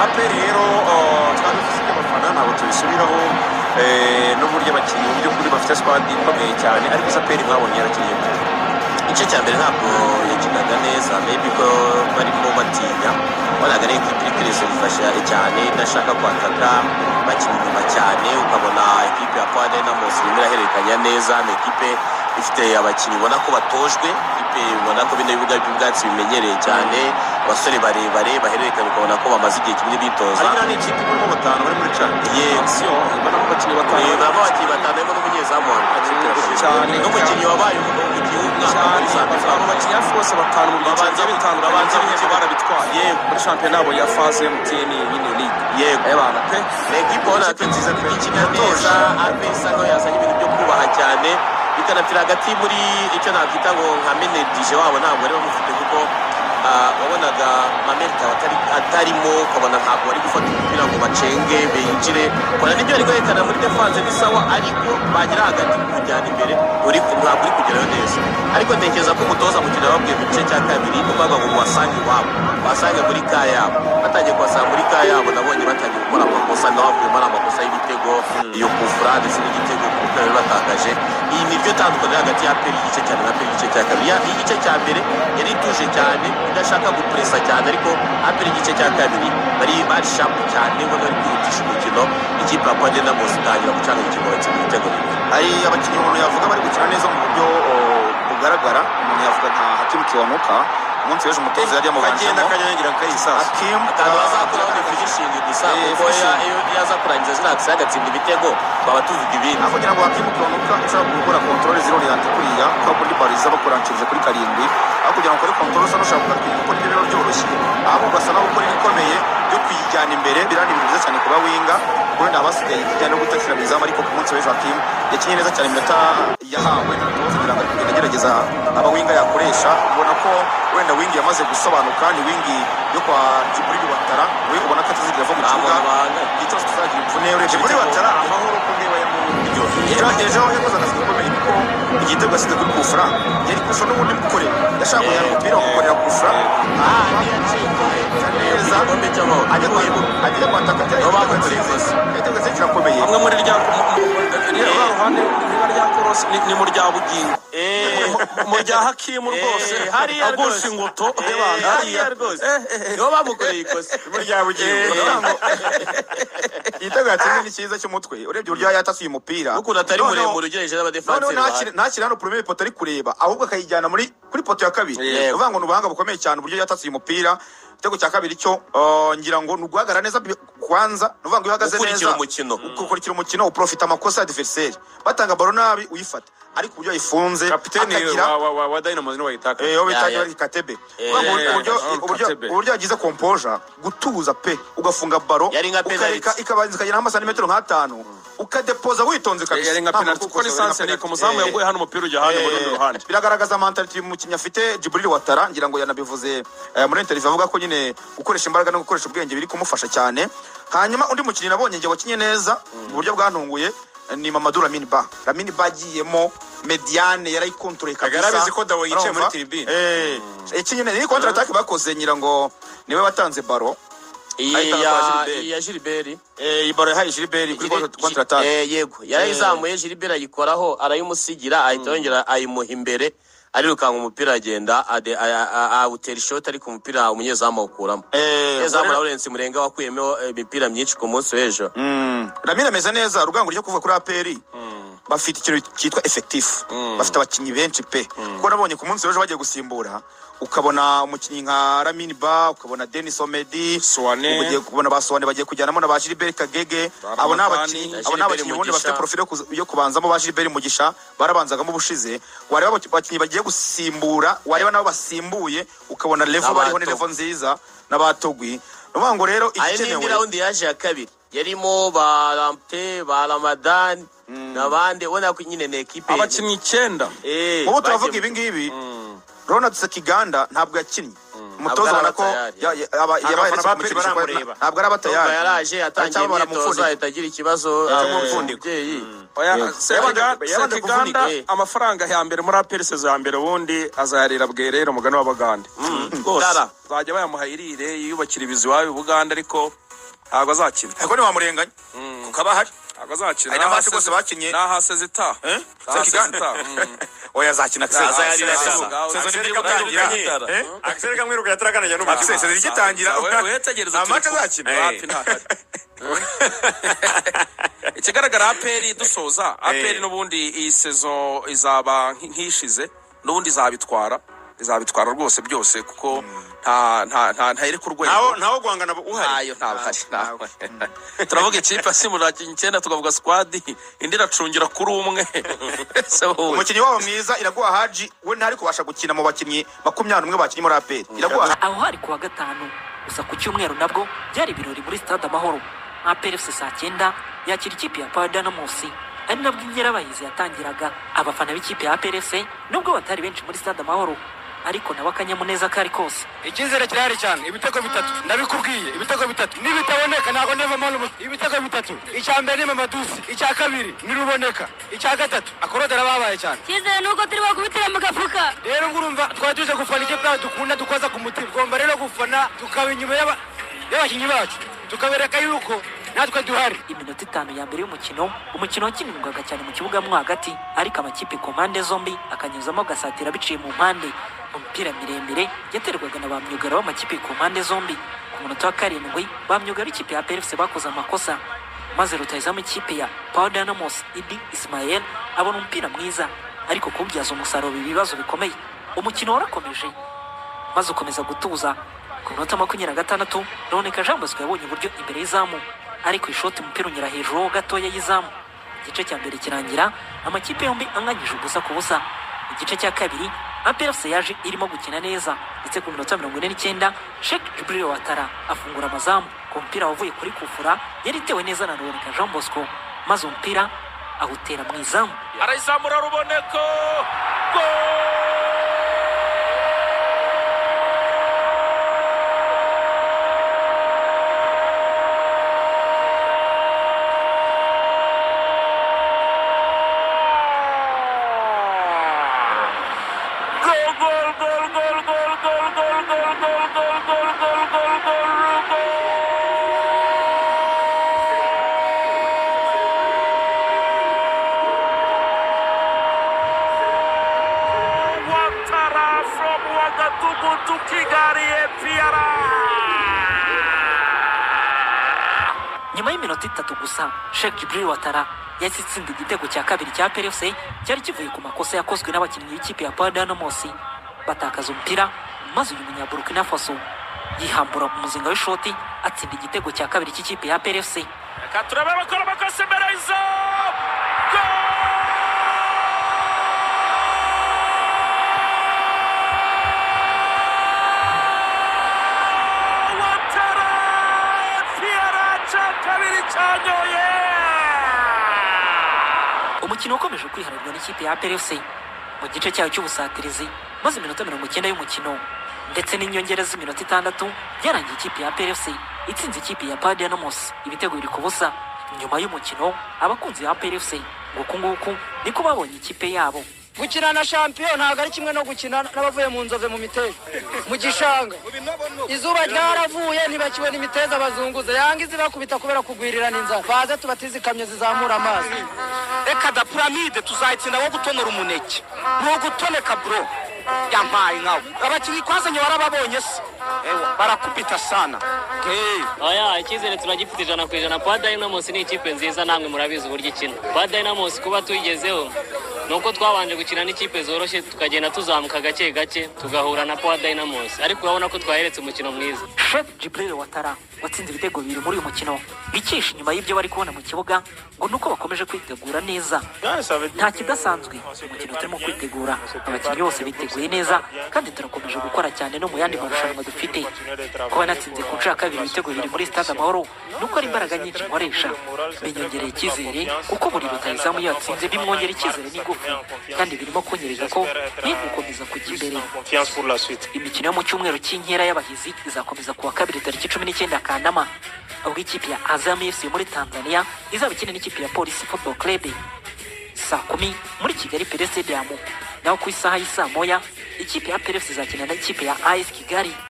APR rero, twabivuze iby'abafana, ntabwo tubisubiraho, n'uburyo abakinnyi mu by'ukuri bafite squad ikomeye cyane. Ariko se APR mwabonye yarakinnye gute? Igice cya mbere ntabwo yakinaga neza, maybe ko barimo batinya. Wabonaga ari ekipi iri kwireserifasha cyane, idashaka kwataka, bakina inyuma cyane. Ukabona ekipe ya Power Dynamos irimo irahererekanya neza. Ni ekipe ifite abakinnyi ubona ko batojwe, ekipe ubona ko bino bibuga by'ubwatsi bimenyereye cyane, abasore barebare bahererekanya, ukabona ko bamaze igihe kinini bitoza. Ariko ni ikipe irimo batanu bari muri CHAN. Yego. Action ibona ko abakinnyi batanu. Barimo abakinnyi batanu, harimo n'umunyezamu wa mbere Cyane. n'umukinnyi wabaye umukinnyi w'umwaka muri Cyane. Zambia. Abo bakinnyi hafi bose batanu mu byiciro bigiye bitandukanye babanza mu by'ibihembo kibuga. barabitwaye muri shampiyona yabo ya phase MTN nyine league. Ayabana pe. Ni ekipe ubona Ikipe nziza pe. ikina neza. APR isa nkaho yazanye ibintu byo kubaha cyane, bikanapfira hagati muri icyo nakwita ngo nka menedije wabo ntabwo bari bamufite, kuko wabonaga Mamerita atarimo, ukabona ntabwo bari gufata umupira ngo bacenge binjire. Ukabona n'ibyo bari kwerekana muri défense ni sawa, ariko bagera hagati kujyana imbere uri ntabwo uri kugerayo neza. Ariko ntekereza ko umutoza mukino yababwiye mu gice cya kabiri ni ukuvuga ngo mubasange iwabo, basange muri ka yabo. Batangiye kubasanga muri ka yabo, nabonye batangiye gukora amakosa, naho havuyemo ari amakosa y'ibitego, iyo kufura ndetse n'igitego ku mupira bari batakaje. Iyi ni ryo tandukaniro hagati ya APR igice cya mbere na APR igice cya kabiri. Igice cya mbere yari ituje cyane, idashaka gupuresa cyane, ariko APR igice cya kabiri bari sharp cyane, ubona bari kwihutisha umukino. Ikipe ya Power Dynamos itangira gucanga igikino, batsinda ibitego bibiri. Hari abakinnyi umuntu yavuga bari gukina neza mu buryo bugaragara. Umuntu yavuga nka Hakimu Kiwanuka. Umunsi w'ejo umutoza yari Kagenda yamubanjemo. Kanyangira kayisasu. Hakimu Akantu bazakuraho ni finishing gusa, kuko finishing. Iyo aza kurangiza ziriya action agatsinda ibitego, twaba tuvuga ibindi. Aho kugira ngo Hakimu Kiwanuka ushobora gukora contrôle ziri orienté kuriya, kuko muri baro iza bakorankirije kuri karindwi, aho kugira ngo ukore contrôle usa n'ushaka kugaruka inyuma, kuko nibyo biba byoroshye, ahubwo ugasa naho ukora ibikomeye byo kuyijyana imbere. Biriya ni ibintu byiza cyane kuba winger, kuko wenda haba hasigaye ikijyanye no gutakira mu izamu. Ariko ku munsi w'ejo Hakimu yakinnye neza cyane iminota yahawe n'umutoza, kugira ngo ari kugenda agerageza aba winger yakoresha. Ubona ko wenda wing yamaze gusobanuka, ni wing yo kwa Djibril Ouattara. We ubona ko atazigera ava mu Nta kibuga muntu bahanganye. igihe cyose tuzagira imvune urebye Djibril ibitego. Ouattara, amahoro ku ndeba yamuryoheye. Ejo yakoze akazi gakomeye, kuko igitego yasize kuri kufura yari kufura n'ubundi mukorera yashaka kujyana umupira wamukorera kufura neza. Igikombe cy'amahoro. Ajya kwataka. Nibo bamukoreye ikosa. Igitego yatsinze kirakomeye. Bamwe muri rya rya ruhande, niba rya korosi ni mu rya bugingo, mu rya Hakimu rwose. Hariya agusha rwose. ingoto. Hariya rwose nibo bamukoreye ikosa. Muri rya bugingo. Igitego yatsinze ni cyiza cy'umutwe, urebye uburyo yatasuye umupira. N'ukuntu atari muremure ugereranyije Noneho n'abadefanseri bahari. Ntakire hano premier poteau ari kureba, ahubwo akayijyana muri kuri poteau ya kabiri. Uvuga ngo ni ubuhanga bukomeye cyane uburyo yatasuye umupira. Igitego cya kabiri cyo, ngira ngo ni uguhagarara neza kwanza. Ni ukuvuga ngo iyo uhagaze Gukurikira neza, umukino. ukurikira umukino, uprofita amakosa ya adversaire, batanga ballon nabi uyifata, ariko uburyo yayifunze Kapiteni akagira wa Dynamos niwe wayitaka. Uwo bita Ya. Katebe. Uvuga ngo Katebe. uburyo yagize composure, gutuza pe, ugafunga ballon, Yari nka penalty. ukareka ikabanza ikagera nk'amasantimetero nk'atanu, ukadepoza witonze kabisa. Yari nka Nta penalty, muntu kuko ni ukoze, yari nka sanse penalty. umuzamu yaguye hano, umupira ujya ahandi mu rundi ruhande. Biragaragaza mentality uyu mukinnyi afite, Djibril Ouattara. Ngira ngo yanabivuze muri interview, avuga ko nyine gukoresha imbaraga no gukoresha ubwenge biri kumufasha cyane. Hanyuma undi mukinnyi nabonye njye wakinye neza mu buryo bwantunguye ni Mamadou Lamine Ba. Lamine Ba agiyemo, médiane yarayikontoreye kabisa. Yarabizi ko Dabo yicaye muri Urumva? tribune. Yakinye neza. Ni contre attaque bakoze, ngira ngo niwe watanze ballon. Iyi Ahita ya kwa Gilbert. iyi ya Gilbert. Iyi ballon yahaye Gilbert kuri contre attaque. Yego, yarayizamuye, Gilbert ayikoraho, arayimusigira, ahita yongera ayimuha imbere, arirukanka umupira agenda awutera ishoti, ariko umupira umunyezamu awukuramo. Umunyezamu Lawrence Murenga wakuyemo imipira myinshi ku munsi w'ejo. Lamine ameze neza. Rugango ryo kuva kuri APR, bafite ikintu cyitwa effectif, bafite abakinnyi benshi pe, kuko nabonye ku munsi w'ejo bagiye gusimbura, ukabona umukinnyi nka Lamine Ba, ukabona Denis Omedi, Suwane. ugiye kubona ba Suwane, bagiye kujyanamo na ba Gilbert Kagege. Ba Abo ni Ramadani. abakinnyi, abo ni Gilbert abakinnyi ubundi Mugisha. bafite profile yo kubanzamo. Ba Gilbert Mugisha barabanzagamo ubushize. Wareba abakinnyi bagiye gusimbura, wareba nabo basimbuye, ukabona level bariho ni N'abato. level nziza n'abatogwi. Ni ukuvuga ngo rero Hari n'indi igikenewe round yaje ya kabiri yarimo ba Lamptey, ba Ramadan n'abandi, ubona ko nyine ni ekipe Abakinnyi icyenda. Ubu turavuga bagiye ibi ngibi, Ronald Sekiganda ntabwo yakinnye. Umutoza Ntabwo ubona ko araba tayari. Ntabwo yabaye abafana ba aretse APR kumukinisha kuko baramureba. ntabwo araba Ndumva tayari. yaraje atangiye Aracyababara mu imyitozo, mfuniko. ahita agira ikibazo mu mfuniko. umubyeyi. Oya, Yabanje Sekiganda kuvunika. amafaranga ya mbere muri APR saison ya mbere ubundi azayarira bwerere, umugani w'Abagande rwose. Dara. Bazajya bayamuha yirire, yiyubakira ibizu iwabo i Bugande, ariko Ntabwo azakina. Ariko ntiwamurenganya kuko aba ahari. Ntabwo azakina. Hari n'amacu rwose bakinye. N'aha sezita. Eh? N'aha Sekiganda. sezita. Oya, azakina Axel. Aza yari Saison Axel igiye gutangira. kamwirukanye. Eh? Axel kamwiruka yataraganira n'umukino. Axel, saison igitangira. Wetegereza. Nta match azakina. Wapi, ntahari. Ikigaragara, APR, dusoza, APR n'ubundi iyi saison izaba nk'ishize, n'ubundi izabitwara, izabitwara rwose byose, kuko nta ntayiri ku rwego. Ntawo guhangana uhari. Ntayo, ntawe hari, ntawe. Turavuga ikipe asimbura abakinnyi icyenda, tukavuga squad indi iracungira kuri umwe. Se wowe. Umukinnyi wabo mwiza, Iraguha Haji, we ntari kubasha gukina mu bakinnyi 21 bakinnye muri APR. Iraguha Aho hari kuwa gatanu gusa. Ku cyumweru nabwo byari ibirori muri Stade Amahoro. APR FC saa 9 yakira ikipe ya Power Dynamos, ari nabwo inkerabahizi yatangiraga. Abafana b'ikipe ya APR FC, nubwo batari benshi muri Stade Amahoro, ariko nabo akanyamuneza kari kose. Icyizere kirahari cyane. Ibitego bitatu, ndabikubwiye, ibitego bitatu nibitaboneka ntabwo ndevamo. Ibitego bitatu: icya mbere ni Mamadusi, icya kabiri ni Ruboneka, icya gatatu Akorodera babaye cyane. Icyizere ni uko turi bakubitira mu gafuka. Rero ubwo urumva twari tuje gufana ikipe yacu dukunda, dukoza ku mutima. Tugomba rero gufana tukaba inyuma y'abakinnyi bacu, tukabereka yuko natwe duhari. Iminota 5 ya mbere y'umukino, umukino wakinirwaga cyane mu kibuga mo hagati, ariko amakipe ku mpande zombi akanyuzamo agasatira biciye mu mpande mu mipira miremire yaterwaga na ba myugariro b'amakipe ku mpande zombi. Ku munota wa 7, ba myugariro ikipe ya APR FC bakoze amakosa, maze rutahizamu ikipe ya Power Dynamos, Idi Ismael, abona umupira mwiza, ariko kuwubyaza umusaruro biba ibibazo bikomeye. Umukino warakomeje maze ukomeza gutuza. Ku minota 26, Ruboneka Jean Bosco yabonye uburyo imbere y'izamu, ariko ishoti umupira unyura hejuru ho gatoya y'izamu. Igice cya mbere kirangira amakipe yombi anganyije 0-0. Igice cya kabiri, APR FC yaje irimo gukina neza, ndetse ku minota 49, Sheikh Djibril Ouattara afungura amazamu ku mupira wavuye kuri kufura yari itewe neza na Ruboneka Jean Bosco, maze umupira awutera mu izamu. Arayizamura Ruboneka. Gol, gol, gol, gol, gol, gol, gol, gol, gol, gol, gol, gol, gol, gol, gol. Ouattara from Ouagadougou to Kigali APR. Nyuma y'iminota 3 gusa, Sheikh Djibril Ouattara yahise itsinda igitego cya kabiri cya APR FC, cyari kivuye ku makosa yakozwe n'abakinnyi b'ikipe ya Power Dynamos, batakaza umupira, maze uyu munyaburukina Faso yihambura mu muzinga w'ishoti, atsinda igitego cya kabiri cy'ikipe ya APR FC. Reka turabe bakora amakosa imbere y'izamu. Gol! Ouattara, APR cya kabiri cyanyoye. Umukino wakomeje kwiharirwa n'ikipe ya APR FC mu gice cyayo cy'ubusatirizi, maze iminota 90 y'umukino ndetse n'inyongera z'iminota 6 byarangiye ikipe ya APR FC itsinze ikipe ya Power Dynamos ibitego 2-0. Nyuma y'umukino, abakunzi ba APR FC nguku nguku niko babonye ikipe yabo. Gukina na champion ntabwo ari kimwe no gukina n'abavuye mu nzove, mu miteja, mu gishanga. Izuba ryaravuye, ntibakibona imiteza bazunguza, yanga izibakubita kubera kugwirirana inzara. Baze tubatize ikamyo zizamura amazi. Reka da, Pyramide tuzayitsinda wo gutonora umuneke, ni ugutoneka bro. Yampaye nkawe, abakinnyi twazanye warababonye se? Ewa, barakubita sana. Hey. Oya, icyizere turagifite 100%. Power Dynamos ni ikipe nziza, namwe murabizi uburyo ikina. Power Dynamos kuba tuyigezeho ni uko twabanje gukina n'ikipe zoroshye, tukagenda tuzamuka gake gake, tugahura na Power Dynamos, ariko urabona ko twaheretse umukino mwiza. Sheikh Djibril Ouattara watsinze ibitego bibiri muri uyu mukino, bikisha inyuma y'ibyo bari kubona mu kibuga, ngo nuko bakomeje kwitegura neza. Nta kidasanzwe, umukino turimo kwitegura, abakinnyi bose biteguye neza, kandi turakomeje gukora cyane no mu yandi marushanwa dufite. Kuba natsinze ku nshuro ya kabiri ibitego bibiri muri Stade Amahoro nuko ari imbaraga nyinshi nkoresha, binyongereye icyizere, kuko buri rutahizamu iyo yatsinze bimwongera icyizere n'ingufu, kandi birimo kunyereka ko nkwiye gukomeza kujya imbere. Imikino yo mu cyumweru cy'inkera y'abahizi izakomeza kuwa kabiri tariki 19 Kanama, ubwo ikipe ya Azam FC muri Tanzania izaba ikina n'ikipe ya Polisi Football Club saa 10 muri Kigali Pele Stadium. Naho ku isaha y'isaa 1, ikipe ya APR FC izakina n'ikipe ya AS Kigali.